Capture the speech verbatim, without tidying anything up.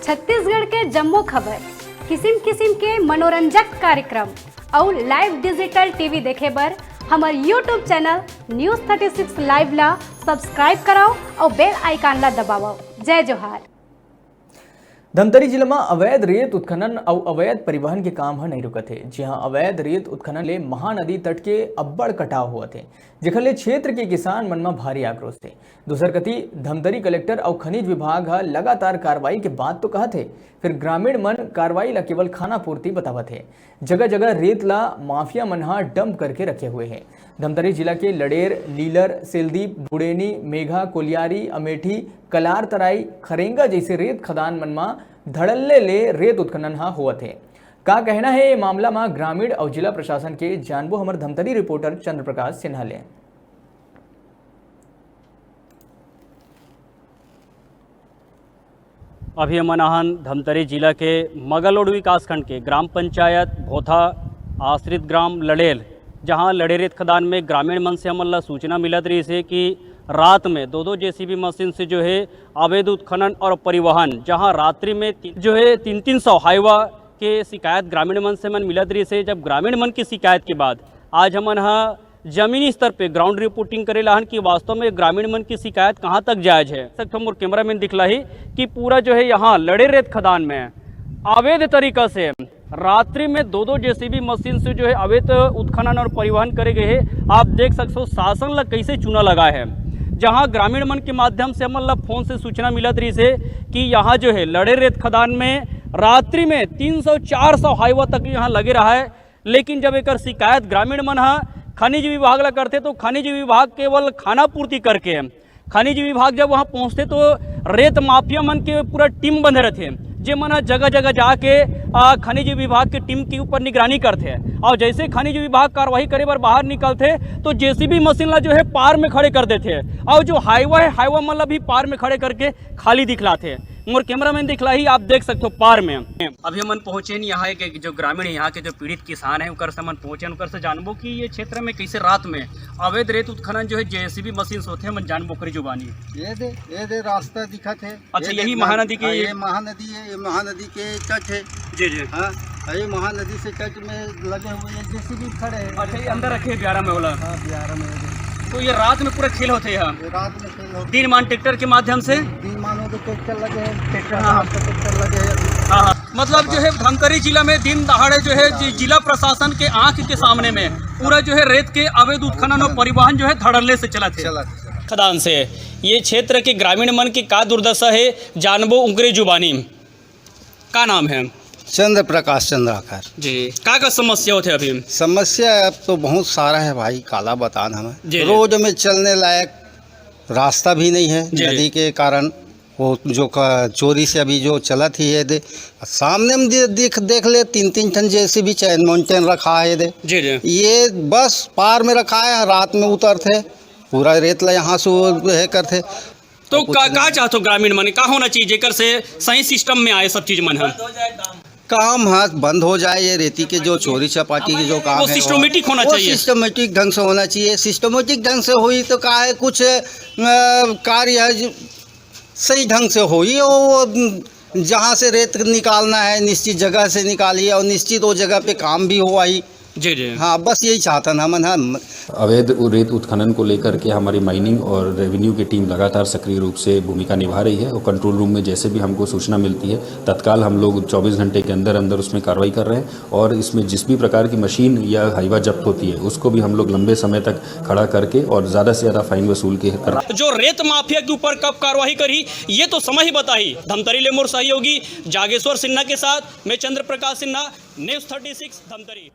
छत्तीसगढ़ के जम्मो खबर, किसिम किसिम के मनोरंजक कार्यक्रम अउ live digital T V देखे बर हमर YouTube channel News thirty six Live ला subscribe करव अउ bell icon ला दबावव। जय जोहार। धमतरी जिला म अवैध रेत उत्खनन अउ अवैध परिवहन के काम ह नइ रुकत हे। जिहां अवैध रेत उत्खनन ले महानदी तट के अब्बड़ कटाव होवत हे, जेखर ले क्षेत्र के किसान मन म भारी आक्रोश हे। दूसर कति, धमतरी कलेक्टर अउ खनिज विभाग ह लगातार कार्रवाई के बात तो कहत हे, फेर ग्रामीण मन कार्रवाई ला केवल खानापूर्ति बतावत हे। जगह-जगह रेत ला माफिया मन ह dump करके रखे हुए हे। धमतरी जिला के लड़ेर, लीलर, सेलदीप, बुड़ेनी, मेघा, कोलियारी, अमेठी, कलार तराई, खरेंगा जइसे रेत खदान मन म धड़ल्ले ले रेत उत्खनन ह होवत हे। का कहना हे ये मामला म ग्रामीण अउ जिला प्रशासन के, जानबो हमर धमतरी reporter चंद्र प्रकाश सिन्हा ले। अभी हमन आहन धमतरी जिला के मगलोड विकासखंड के ग्राम पंचायत भोथा आश्रित ग्राम लड़ेर, जहां लड़ेर रेत खदान में ग्रामीण मन से हमन ला सूचना मिलत रहिस हे कि रात में दो दो J C B मशीन से जो है अवैध उत्खनन और परिवहन, जहां रात्रि में ती-, जो है तीन तीन सौ हाईवा के शिकायत ग्रामीण मन से मन मिलत रहिस हे। जब ग्रामीण मन की शिकायत के बाद आज हमन हा जमीनी स्तर पे ground reporting करे लाहन कि वास्तव में ग्रामीण मन की शिकायत कहाँ तक जायज है। सकथो मोर cameraman दिखलाही कि पूरा जो है यहाँ लड़ेर रेत खदान में अवैध तरीका से रात्रि में दो दो J C B मशीन से जो है अवैध उत्खनन और परिवहन करे गए है। आप देख सकते हो शासन ला कैसे चूना लगा है। जहाँ ग्रामीण मन के माध्यम से हमन ला फोन से सूचना मिलत रहिस हे कि यहाँ जो है लड़ेर रेत खदान में रात्रि में तीन सौ चार सौ हाईवा तक यहाँ लगे रहा है, लेकिन जब एकर शिकायत ग्रामीण मन ह खनिज विभाग ला करथे, तो खनिज विभाग केवल खाना पूर्ति करके, खनिज विभाग जब वहां पहुंचथे, तो रेत माफिया मन के पूरा टीम बंधे रहिथे, जे मन ह जगह-जगह जाके, आ, खनिज विभाग के टीम के ऊपर निगरानी करथे। और जैसे खनिज विभाग कार्रवाई करे बर बाहर निकलथे, तो J C B मशीन ला जो है पार में खड़े कर देथे, और जो हाईवा है, हाईवा मन ला भी पार में खड़े करके खाली दिखलाथे। मोर cameraman दिखलाही, आप देख सकते हो पार में। अभी हमन पहुंचे नहीं यहाँ के जो ग्रामीण, यहाँ के जो पीड़ित किसान है, उनकर से हमन पहुंचे, उनकर से जानबो कि ये क्षेत्र में कैसे रात में अवैध रेत उत्खनन जो है J C B मशीन से होथे, हमन जानबो ओकरी जुबानी। ये दे, ये दे रास्ता दिखत है। अच्छा, ये यही देख, महानदी के हाँ, ये ये महानदी है, ये महानदी के तट है। जी, जी। हाँ, ये महानदी से तट में लगे हुए ये J C B खड़े हैं। अच्छा, ये अंदर रखे हैं बियारा में होला। हाँ, बियारा में है। तो ये रात में पूरा खेल होथे यहाँ? ये रात में खेल होथे। दिन मान ट्रैक्टर के माध्यम से? दिन मान वो तो ट्रैक्टर लगे हैं, ट्रैक्टर, हाँ। ट्रैक्टर लगे हैं। हाँ, हाँ। मतलब जो है धमतरी जिला में दिन दहाड़े जो है जि-, जिला प्रशासन के आंख के सामने में पूरा जो है रेत के अवैध उत्खनन और परिवहन जो है धड़ल्ले से चलत हे। चलत हे। खदान से ये क्षेत्र के ग्रामीण मन के का दुर्दशा है, जानबो उनकरे जुबानी। का नाम है? चंद्र प्रकाश चंद्राकर। जी, का का समस्या होथे अभी? समस्या अब तो बहुत सारा है भाई, काला बतान हमें। जी, जी। रोड में चलने लायक रास्ता भी नहीं है, जी, जी। नदी के कारण वो जो का, चोरी से अभी जो चलत ही है दे, सामने में दे-, देख, देख ले, तीन तीन ठन J C B chain mountain रखा है दे। जी, जी। ये बस पार में रखा है, रात में उतरथे, पूरा रेत ला यहाँ से वो है करथे। तो का, का चाहथो ग्रामीण मन, का होना चाहिए जेकर से सही system में आए सब चीज मन ह? काम हाथ बंद हो जाए, ये रेती के जो चोरी चपाटी के जो काम वो है, systematic होना वो चाहिए। Systematic ढंग से होना चाहिए। Systematic ढंग से हुई तो का है, कुछ, अ, कार्य है जो सही ढंग से हुई, वो, वो जहाँ से रेत निकालना है निश्चित जगह से निकालिए और निश्चित वो जगह पे काम भी हुआ ही। जी, जी। हाँ, बस यही चाहता ना मन, हाँ। अवैध उ-, रेत उत्खनन को लेकर के हमारी माइनिंग और रेवेन्यू की टीम लगातार सक्रिय रूप से भूमिका निभा रही है और कंट्रोल रूम में जैसे भी हमको सूचना मिलती है, तत्काल हम लोग चौबीस घंटे के अंदर अंदर उसमें कार्रवाई कर रहे हैं और इसमें जिस भी प्रकार की मशीन या हाईवा जब्त होती है, उसको भी हम लोग लंबे समय तक खड़ा करके और ज़्यादा से ज़्यादा फाइन वसूल के कर जो रेत माफिया के ऊपर कब कार्रवाई करी, ये तो समय ही बताही। धमतरी ले मोर सहयोगी जागेश्वर सिन्हा के साथ मैं Chandra Prakash Sinha, news thirty six Dhamtari.